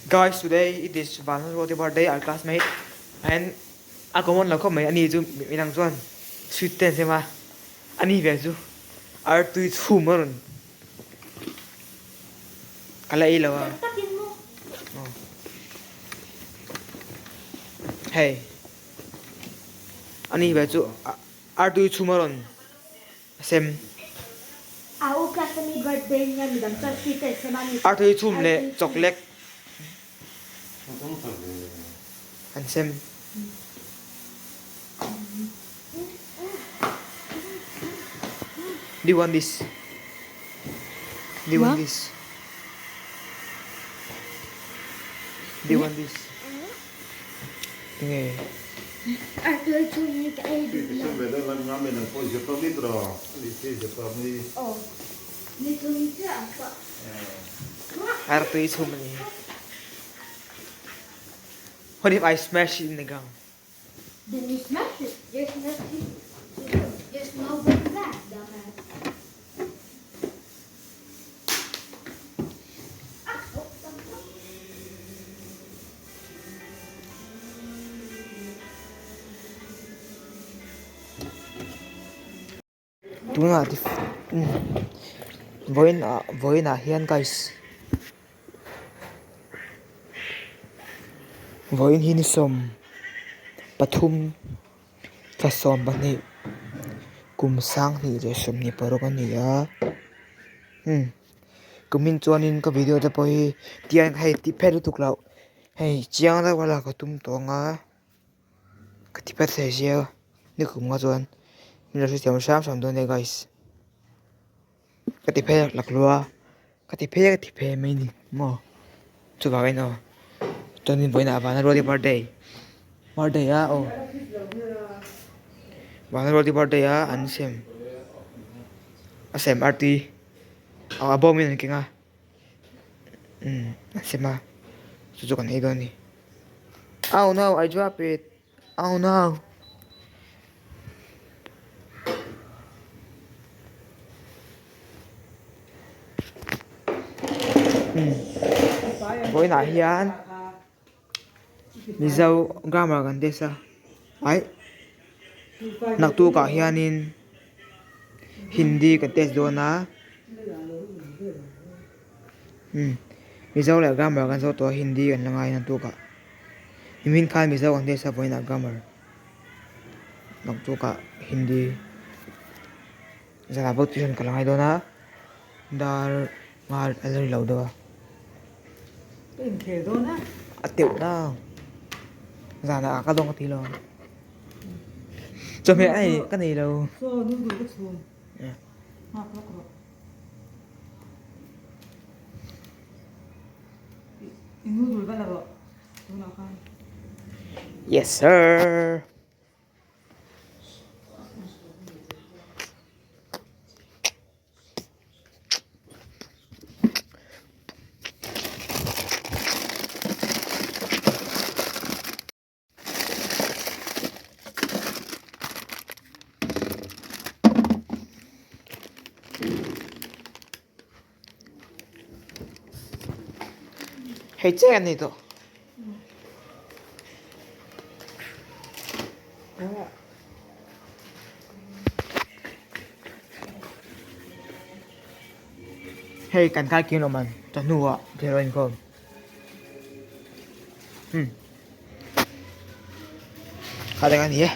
Guys today it is Vanlalruati birthday our classmate and a common lo khawp mai ani chu midang chuan sweet te an sem a ani ve chu artui chhum a rawn ka la ei lo a hei ani ve chu artui chhum a rawn sem. Artui chhum leh chawklek an sem. Do you want this? Do you want this? Do you want this? Tinge. Artui chhum a ni. What if I smash it in the ground? Then you smash it. There's nothing to do. There's no way back, dumbass. Tunah vawiin ah vawiin ah hian guys vawiin hi ni 13 thla 12 kum 2026 a ni a umm kumin chuanin ka video te pawh hi tiang hei tih phet lutuk loh hei chiang deuh a lak a tum tawh ang a ka ti phet hle sia ni kum nga chuan min lo hrethiam hram hram dawn nia guys ka ti phei laklawh a ka ti phei a ka ti phei mai a ni maw chuvangin aw chuanin vawiinah vanlalruati birthday birthday a aw vanlalruati birthday a an sem a sem artui a bawm in an keng a umm a sem a chu chu kan ei dawn a ni oh no I drop it oh no. Vawiinah hian Mizo grammar kan test a aih naktukah hianin Hindi kan test dawn a umm Mizo leh grammar kan zawh tawh a Hindi kan la ngai a naktukah nimin khan Mizo kan test a vawiinah grammar naktukah Hindi zanah pawh tuition ka la ngai dawn a dar nga a la ri lo deuh a a teuh na zanah ka dawng ka ti lo. Chawhmeh a nei ka nei lo. Yes sir. Hei che an ni tawh. Hei kan kai kim lo man chawhnu ah thil a inkhawm. Umm. Kha dang a ni e.